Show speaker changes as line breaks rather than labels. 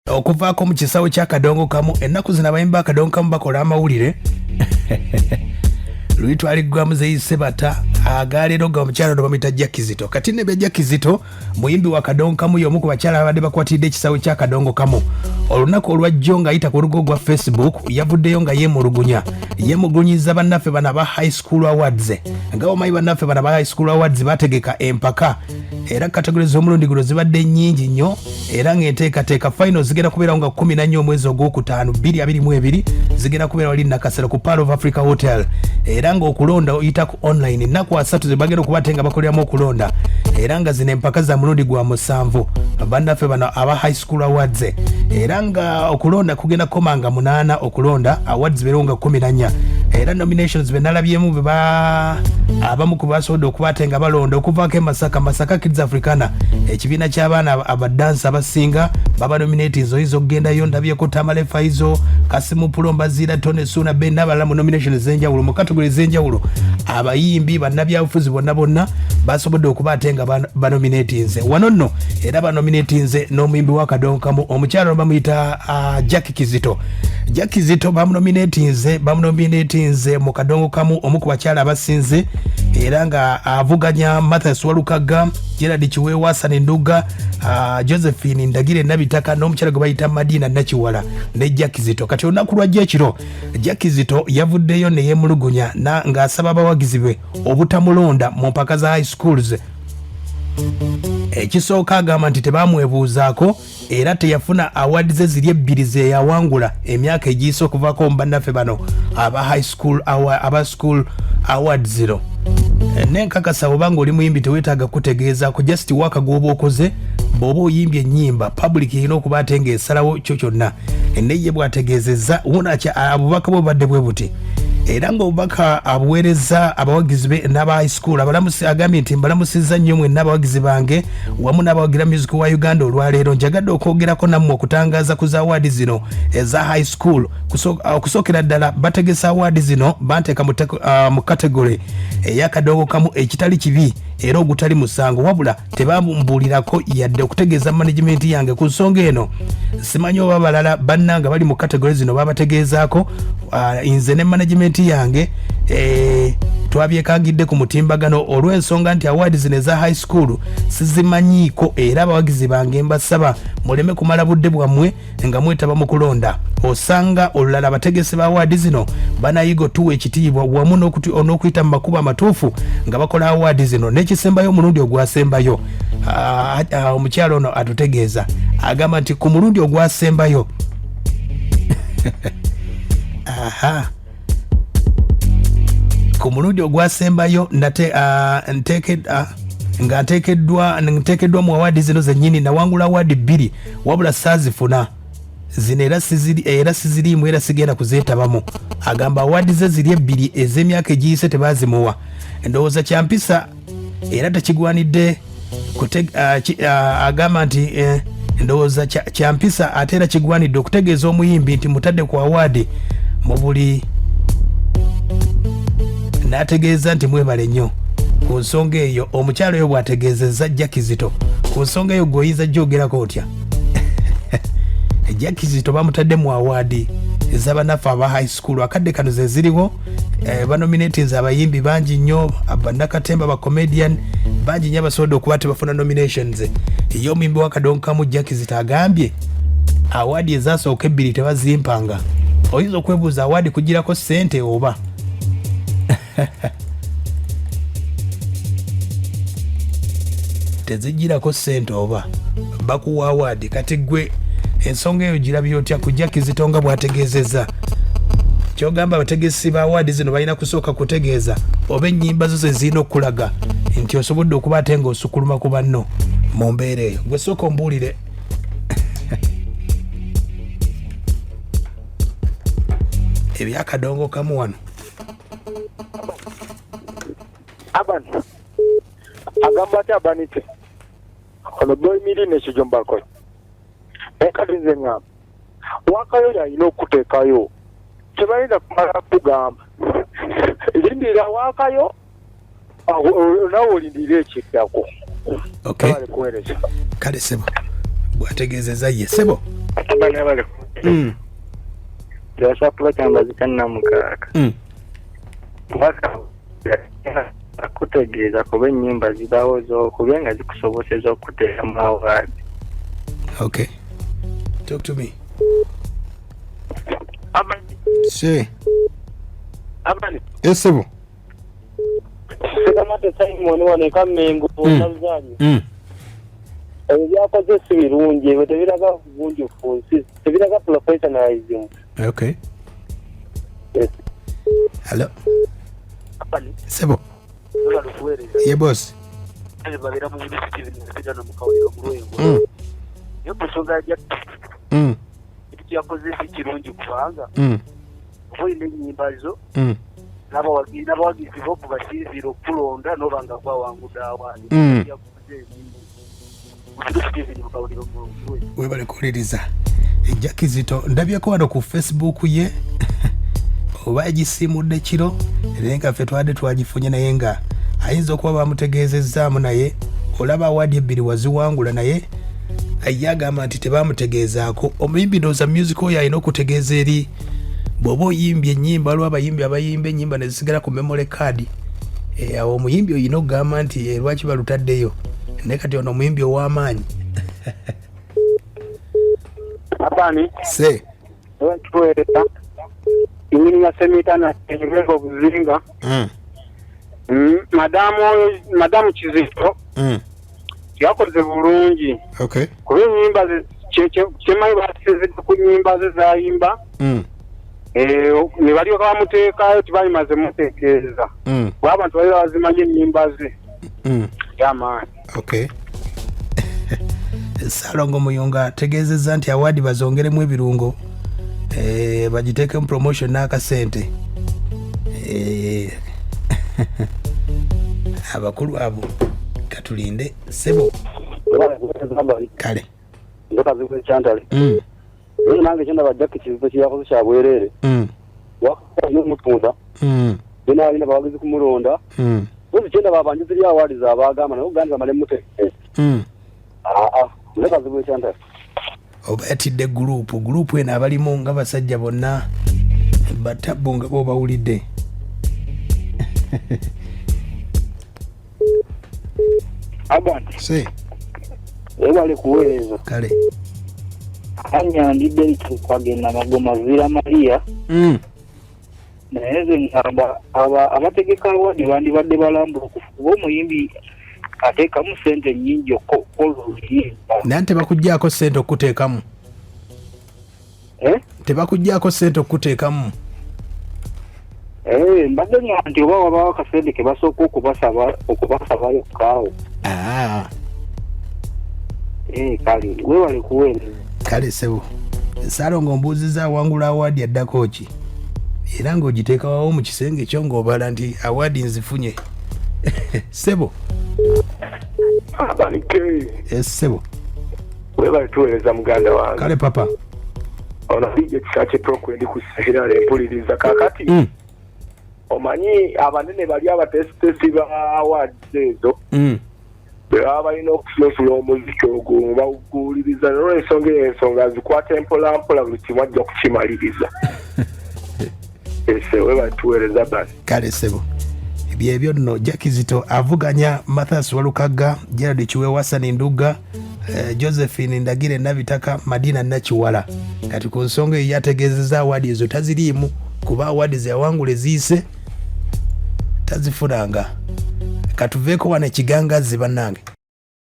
Okuvaako mu kisawo kya Kadongo Kamu, ennaku zino abayimbi ba Kadongo Kamu bakola amawulire. Luli twaliggwa Muzeeyi Sebata, agaleero ga omukyala ono bamuyita Jakizito. Kati ne bya Jakizito muyimbi wa Kadongo Kamu, y'omu ku bakyala abadde bakwatiridde ekisawo kya Kadongo Kamu. Olunaku olwajjo ng'ayita ku lugo gwa Facebook yavuddeyo nga yeemulugunya, yeemulugunyiza bannaffe bano aba High School Awards. Nga omanyi bannaffe bano aba High School Awards bategeka empaka, era kategori z'omulundi guno zibadde nnyingi nnyo, era ng'enteekateeka final zigenda kubeerawo nga 14 omwezi ogwokutaano 2022, zigenda kubeera wali Nakasero ku Pearl of Africa Hotel, era ng'okulonda oyita ku online. Ennaku 30 ze bagenda okuba ate nga bakoleramu okulonda, era nga zino empaka za mulundi gwa musanvu bannaffe bano aba High School Awards, era nga okulonda kugenda kukoma nga 8, okulonda awards zibeerewo nga 14. Era nominations benalabyemu beba abamu ku basobodde okuba ate nga balonda okuvaako e Masaka, Masaka Kids Africana, ekibiina ky'abaana abadansi abasinga baba nominatinze, oyinza okugendayo. Ndabyeko Tamale Faizo, Kasimu Pulo, Mbaziira Tone, Suuna Ben n'abalala mu nomination ez'enjawulo mu category ez'enjawulo. Abayimbi, bannabyabufuzi, bonna bonna basobodde okuba ate nga banominatinze wano nno, era banominatinze n'omuyimbi wa Kadonkamu omukyala bamuyita Jackie Kizito. Jackie Kizito bamunominatinze mu Kadongo Kamu, omu ku bakyala abasinze, era nga avuganya Mathias Walukaga, Gerard Kiweewa, Hassan Nduga, Josephine Ndagire Nabitaka n'omukyala gwe bayita Madina Nakiwala ne Jackie Kizito. Kati olunaku lwajja ekiro Jackie Kizito yavuddeyo ne yeemulugunya ng'asaba abawagizi be obutamulonda mu mpaka za high schools. Ekisooka agamba nti tebamwebuuzaako, era teyafuna award ze ziri ebbiri ze yawangula emyaka egiyise okuvaako mu bannaffe bano aba high school, aba school award zero. Nenkakasa oba nga oli muyimbi teweetaaga kutegeezaako, just waka gw'oba okoze. Bw'oba oyimbye ennyimba, public erina okuba ate ng'esalawo kyo kyonna. Neye bw'ategeezezza wona obubaka bwe bubadde bwe buti, era ng'obubaka abuweereza abawagizi be n'aba high school abalamusi. Agambye nti, "Mbalamusizza nnyo mwenna abawagizi bange wamu n'abawagira music wa Uganda. Olwaleero njagadde okwogerako nammwe okutangaaza ku za award zino eza high school. Okusookera ddala bategesa award zino banteeka mu category ey'akadongo kamu, ekitali kibi era ogutali musango, wabula tebambuulirako yadde okutegeeza management yange ku nsonga eno. Simanyi oba balala bannanga bali mu category zino babategeezaako. Nze ne management yange twabyekangidde ku mutimbagano olw'ensonga nti award zino eza high school sizimanyiiko, era abawagizi bange mbasaba muleme kumala budde bwammwe nga mwetaba mu kulonda. Osanga olulala abategesi ba award zino banayiga otuwa ekitiibwa wamu n'okuyita mu makubo amatuufu nga bakola award zino." N'ekisembayo, omulundi ogwasembayo, omukyalo ono atutegeeza, agamba nti ku mulundi ogwasembayo, aha, ku mulundi ogwasembayo nga nteekeddwa mu award zino zennyini, nawangula award bbiri wabula saazifuna zino, era siziriimu era sigenda kuzeetabamu. Agamba award ze ziri ebbiri ez'emyaka egiyise tebazimuwa. Ndowooza kyampisa era tekigwanidde. Agamba nti ndowooza kyampisa ate era kigwanidde okutegeeza omuyimbi nti mutadde ku award mu buli, n'ategeeza nti mwebale nnyo ku nsonga eyo. Omukyalo oyo bw'ategeezezza Jakizito ku nsonga eyo, gwe oyinza gyogerako otya? Jakizito bamutadde mu award ez'abanaffe aba high school. Akadde kano ze ziriwo, banominatinze abayimbi bangi nnyo, bannakatemba, ba comedian bangi nnyo abasobodde okuba tebafuna nominations. Ye omuyimbi wa Kadonkamu Jakizito agambye award ezasooka ebbiri tebazimpanga. Oyinza okwebuuza, award kugirako ssente oba tezigirako ssente, oba bakuwa award? Kati gwe ensonga eyo girabye otya ku Jakizito nga bw'ategeezezza? Kyogamba abategesi ba award zino balina kusooka kutegeeza, oba ennyimba zo ze zirina okulaga nti osobodde okuba ate ng'osukuluma ku banno mu mbeera eyo? Gwe sooka ombuulire. Ebyakadongo kamu wano.
Aban agamba ati abanite ono boy mirine ekijombako, naye kati nze ŋŋamba wakayo yalina okuteekayo, tebalina kumala kugamba lindirira wakayo, nawe olindirira ekiddako.
Okay.
Bale kuweereza.
Kale sebo, bwategeezezza ye sebo.
Abaana bali Jasa kuba kyambazi kya Namukaaka. Waka akutegeeza kuba ennyimba zibaawo z'okubye nga zikusoboseza okuteeka mu award.
Okay, talk to me. Se
Abani.
Esebo.
Sekamate Simon wano e Kammengo, Tanzania. Ebyo byakoze si birungi, ebyo tebiraga bugunjufu, tebiraga professionalism.
Okay.
Yes.
Hello. Sebo. Ye boss.
Babeera mu university mu Kawuliro mu Lwengo. Naye ku nsonga ya ekyo yakoze si kirungi kubanga oba olina ennyimba zo n'abawagizi bo kubasinziira okulonda n'oba nga gwawangudde awaani. Yakoze ebimu.
Webale kuwuliriza. Jakizito ndabyeko wano ku Facebook ye oba yagisiimudde kiro, naye nga ffe twadde twagifunye, naye nga ayinza okuba bamutegeezezzaamu, naye olaba award ebbiri waziwangula, naye ye agamba nti tebamutegeezaako. Omuyimbi ndowooza music oyo alina okutegeeza eri bw'oba oyimbye ennyimba, waliwo abayimbi abayimba ennyimba ne zisigala ku memory card. Awo omuyimbi oyina okugamba nti lwaki balutaddeyo, naye kati ono omuyimbi ow'amaanyi.
Abani.
Se.
Tuweereza. Inyini semitana ebirengo obuzinga. Madamu Kizito yakoze bulungi.
Okay.
Kuba ennyimba ze kyemanyi basinzidde ku nnyimba ze zayimba. Ne balyoka bamuteekayo, tibalimaze mutegeeza. Kuba abantu bali bazimanyi ennyimba ze. Yamaanyi.
Okay. Ssalongo Muyunga ategeezezza nti award bazongeremu ebirungo, bagiteekemu promotion n'akasente. Abakulu abo katulinde sebo. Kale.
Ndokazikwekyantal. Naye nange kyendaba Jackie Kizito kyeyakoze kya bwereere. Wakayo omutunda. Yena alina bawagizi kumulonda. Ozi kyendaba abanjuzi lya award zaabagamba naye ogandi bamale mutegeeza. Aa, ndokazikwekyantal.
Oba yatidde gurupu eno abalimu nga basajja bonna batabbu nga bo bawulidde.
Aban.
Se.
Webale kuweereza.
Kale.
Anya ndidde kwagenda Magoma Villa Maria. Naye nze ngamba abategeka award bandibadde balambulukufu kuba omuyimbi ateekamu ssente nnyingi okukola oluyimba.
Naye tebakuggyaako ssente okuteekamu?
Eh?
Tebakuggyaako ssente okuteekamu?
Mbadde nga nti oba wabawo akasente ke basooka okubasabayo kaawo. Kale webale kuweereza.
Kale ssebo. Ssaalongo ombuuzizza awangula award addako ki? Era ng'ogiteekawo mu kisenge kyo ng'obala nti award nzifunye. Ssebo.
Abanike.
Ssebo.
Webale tuweereza muganda wange.
Kale papa.
Ono DJ Kisakye Pro ndi ku Sahirale empuliriza kaakati. Omanyi abanene bali abateesiteesi ba awards ezo. Bwe baba balina okusunsula omuziki ogwo bawuguuliriza, n'olwensonga eyo ensonga zikwata empola mpola buli kimu ajja kukimaliriza. Ese webale tuweereza basi.
Kale ssebo. Byebyo nno. Jakizito avuganya Mathias Walukagga, Gerald Kiweewa, Hassan Ndugga, Josephine Ndagire Nabitaka, Madina Nakiwala. Kati ku nsonga eyo yategeezezza award ezo taziriimu kuba award ze yawangula eziyise tazifunanga. Katuveeko wano ekigangazzi bannange.